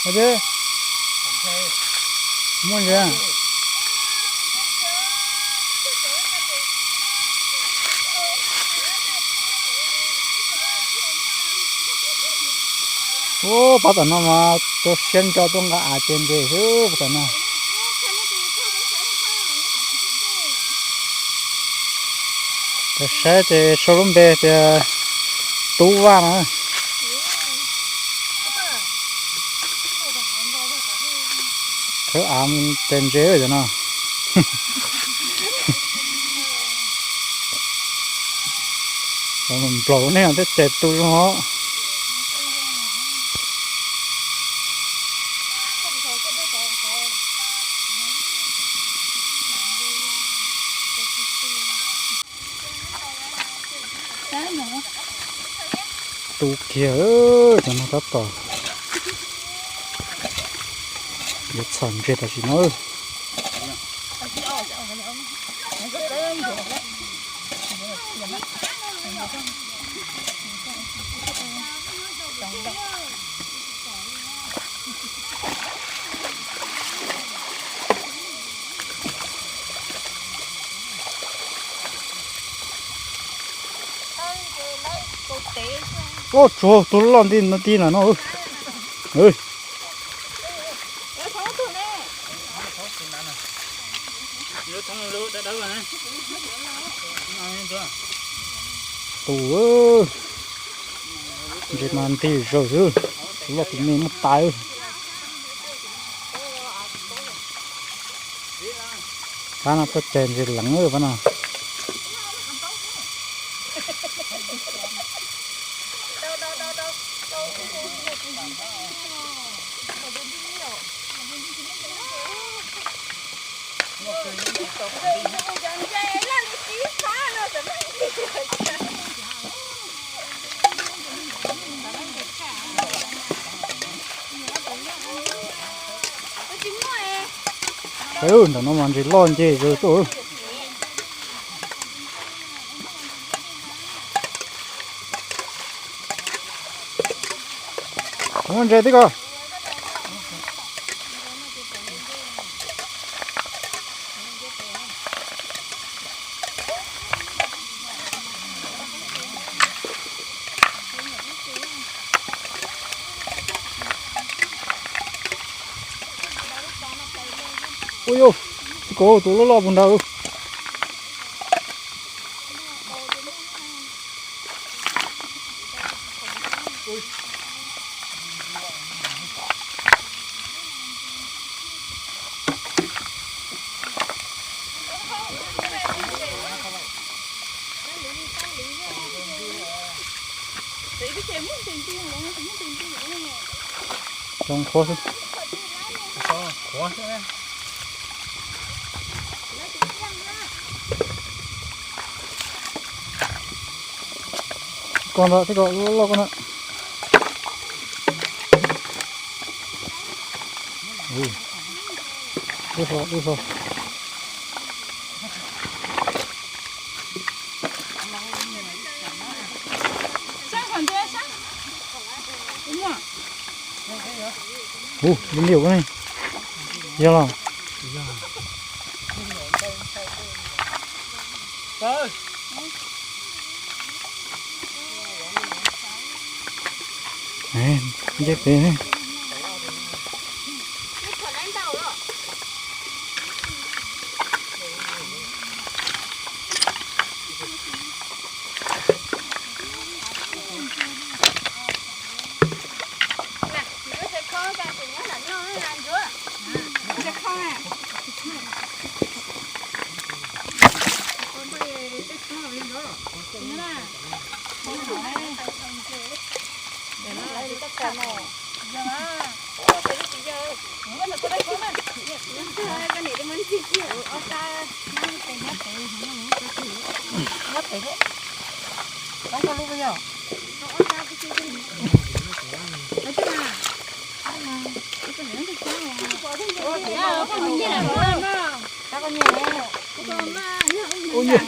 Ua tib, muaj ntses. Ub, pab tom no mas rau siab ntso tuaj nqa av ce ntses xwb pab tom no. Saib ces sau lub npe tias Tub Vaj no. Khawb av ces ntses cov no. Nplaum nej thiab ces tu zoo os. Tu kiag, cov no tab tom yuav txhom ntses tam sim no. Ua tsuag tus loj nti no ti na no. Tus ntses mas nti zog xwb, tus loj tus me muab tas. Pab no tuaj cais ntses leev pab no. Saib, ntawm no mas ntses loj nce zog tuaj. Muaj ntses tib ko. Ua yus, tib ko tus loj loj puag nrad. Zoo qhuav xwb. Koj ntawd tib ko loj loj koj na. Dub hlo, dub hlo. Ub, li liu ne. Yog los. Nce pem ne. Ua yus,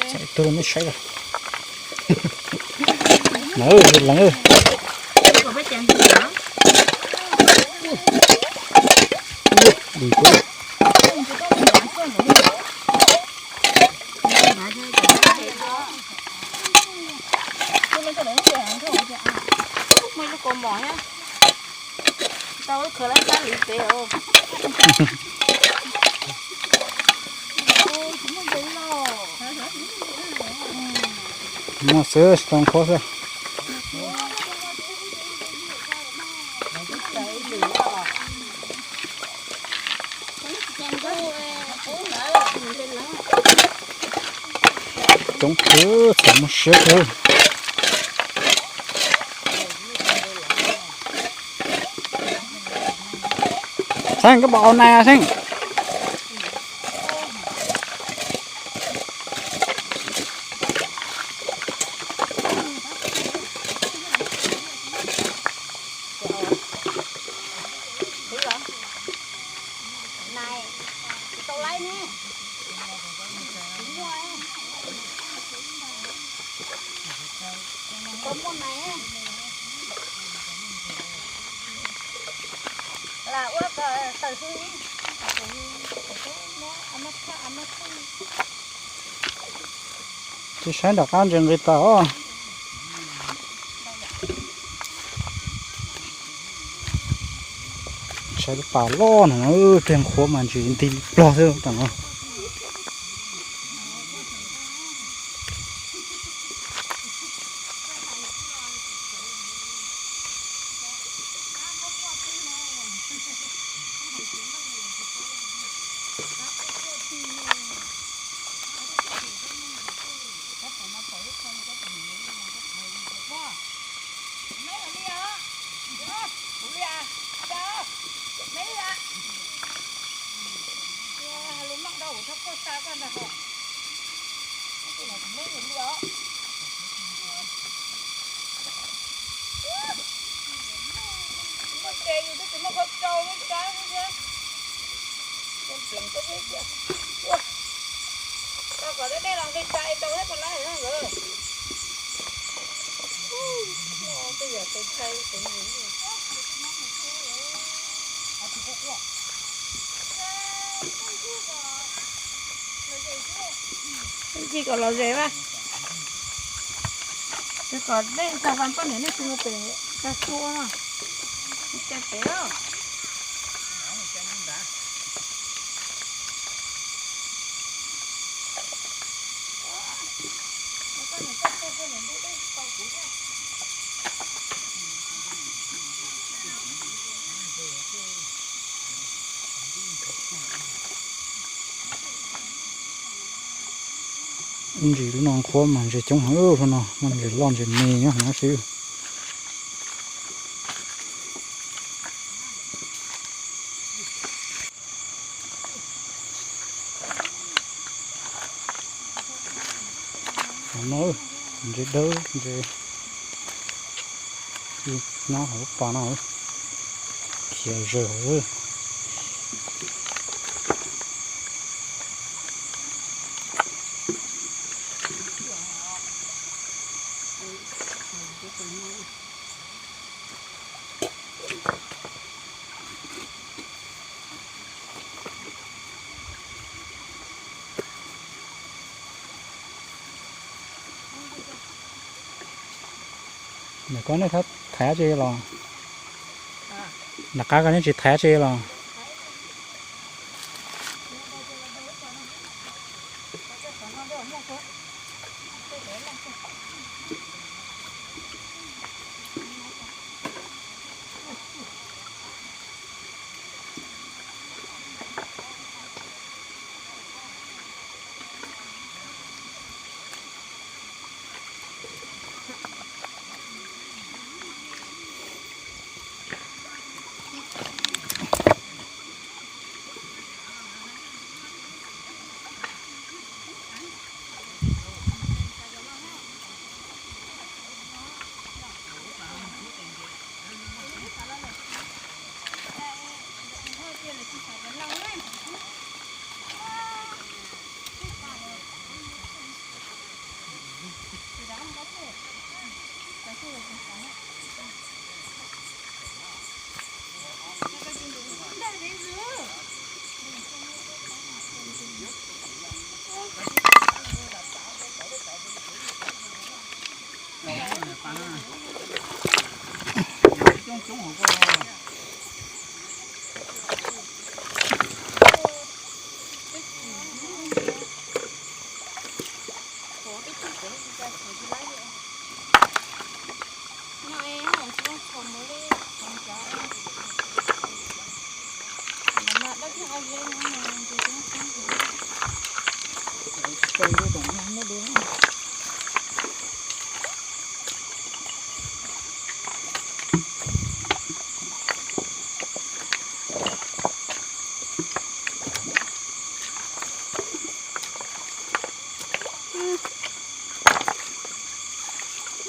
txais tuag rau nej saib os. Lees, lees. Muaj xwb, tsis tau qhuav xwb. Coob kawg, txawm muaj siab kawg. Xeeb, koj pom au nai Xeeb? Tsis saib nram qab ntses nqis tawm os. Saib lub pas loj no, pliag qhuav mas ntses nti plog xwb tam no. Tau kom dej los nqis tas es rau thiab puas laib na nkawd. Tej yam tus ntshai tus nus. Ncig kom los zes mas. Kom dej tag vas poj niam nej tsis mus pem tag kua no. Mus cai pem os. Ib ntsis lub no qhuav mas ntses coob heev, lub no muaj ntses loj ntses me nyob hauv no xwb. Qhov no ntses dawb ntses nyob hauv lub pas no, khiav zawg hauv xwb. Ntawm koj nej thaiv dab tsi los? Nram qab koj nej tsis thaiv dab tsi los?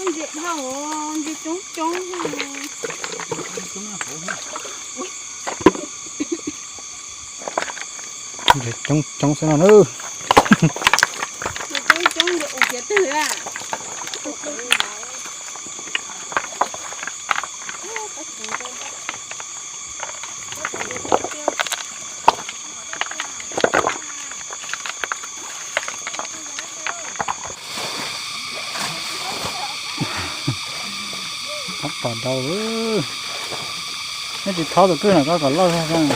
Ntses dhau, ntses coob coob. Ntses coob coob xwb no na. Ntses coob coob, ntses ua kiag twg a. Thab tom dau, neb tsis thab tus kwj no koj kom loj zog.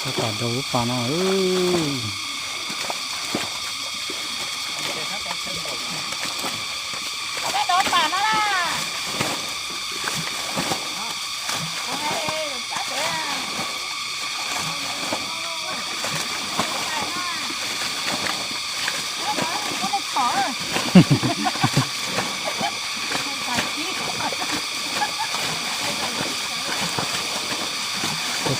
Thab tom dau lub pas no.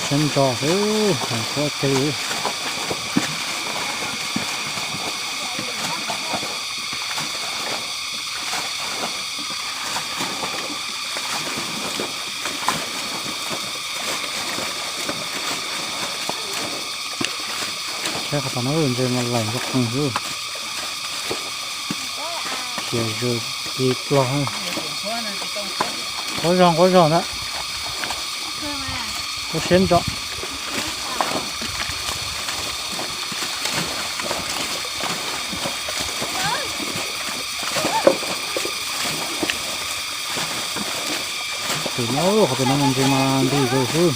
Siab ntso xwb, hais qhuav tes. Saib qhov tom no ntses mas laim nkaus qees xwb. Khiav zws ci plog. Quab zog quab zog ntag. Kub siab ntso. Tus no, qhov tus no mas ntses mas nti zog xwb.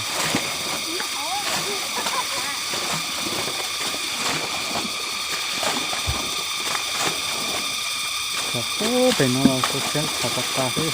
Qhov pem no los siab tshaj tas tas xwb.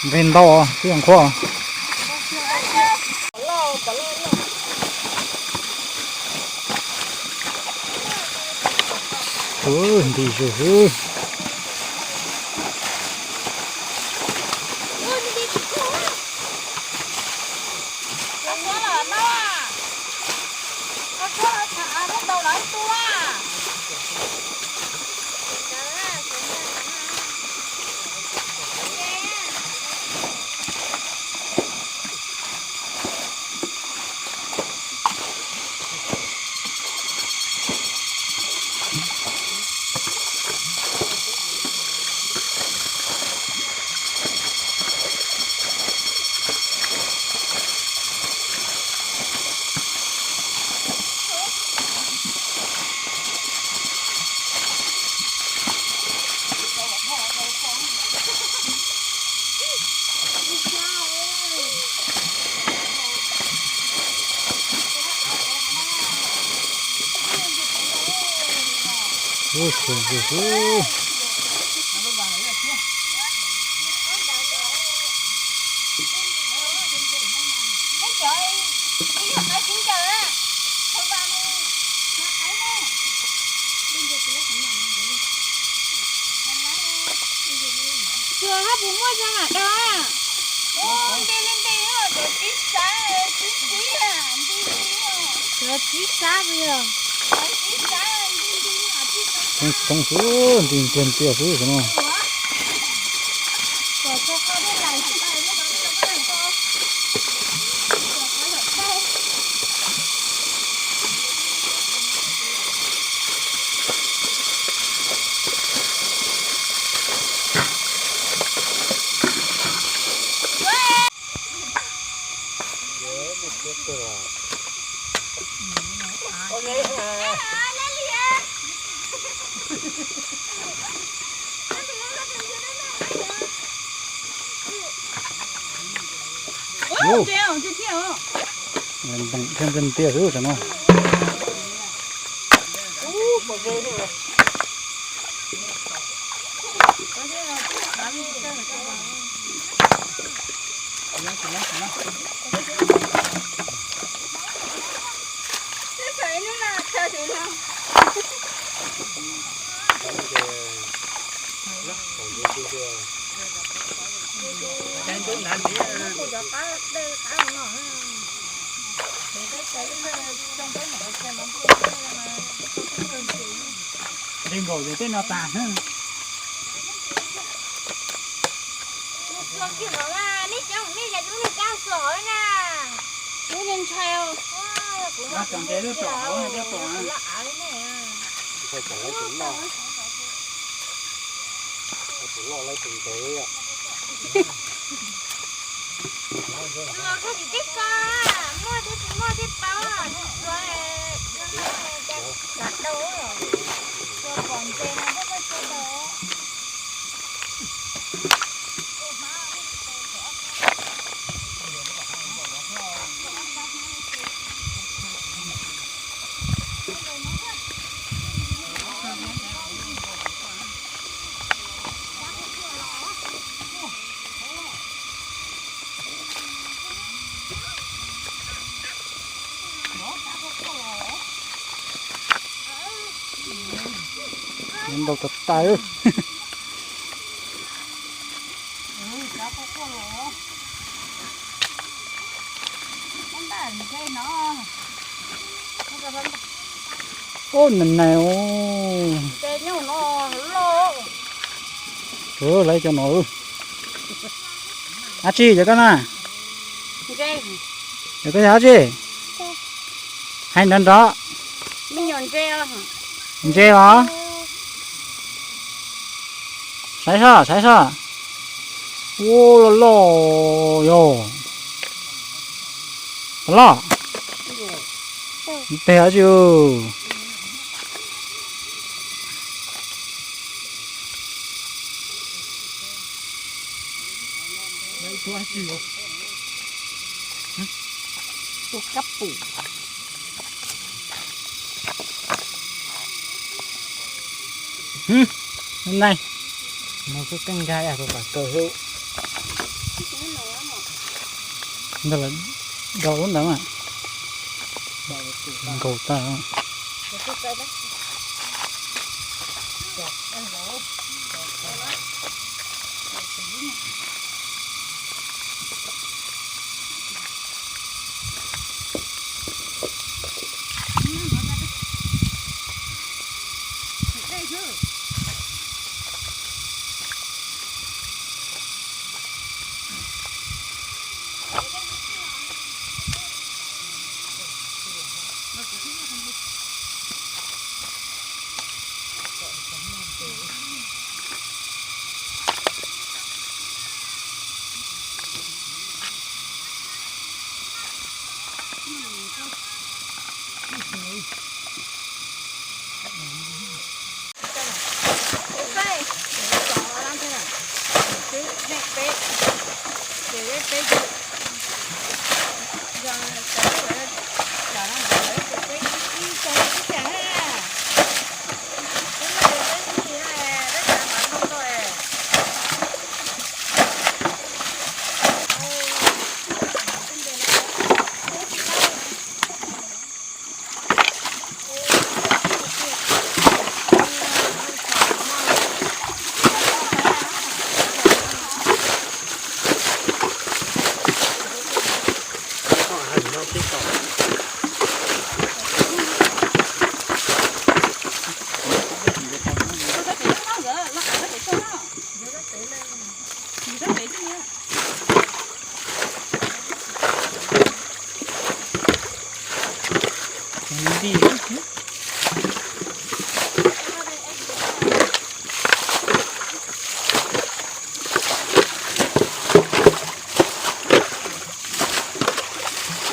Nqis ntau twb yog nqhuab. Nti zog xwb. Ub, tshwm zus xwb. Tsuas hab puas muaj zoo mam dau a? Cov tib sab puas yog? Txoov txoov xwb, nti ntiag ntiag xwb no. Nteem thiab ntiag xwb tam no. Nqaum ces tej no tas. Nej cov nej yog cov neeg kaj xom na. Kuv ntshai. Tsom ntev lub pom hauv thiab pom. Koj tsis tib ko, muaj thiab tsis muaj thiab paub, tsis txuav, tsis txuav dau, tsuas pom ntses no thiaj muaj tsuag dau. Ntau tas tas. Ub, nais nais os. Lawv cov no. Dab tsi yog koj na? Yog koj yog dab tsi? Hais nrov nrov. Ntses los? Saib soj, saib soj. Ua, loj loj yog. Loj. Tes dab tsi? Tus kab pum. Nai, no kuj keej nkag tus pam kaws xwb. Ntawd lawm, dau lub ntawd mas nkaus tag.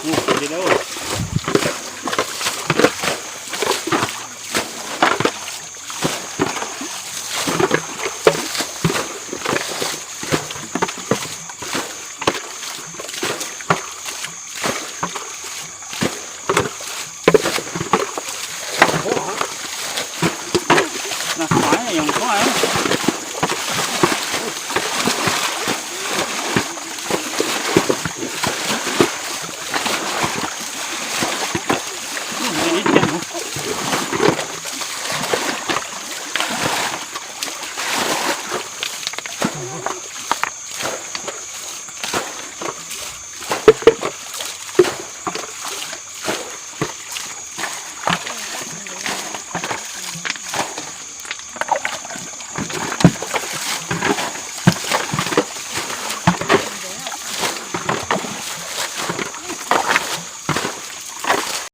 Ua, ua li na.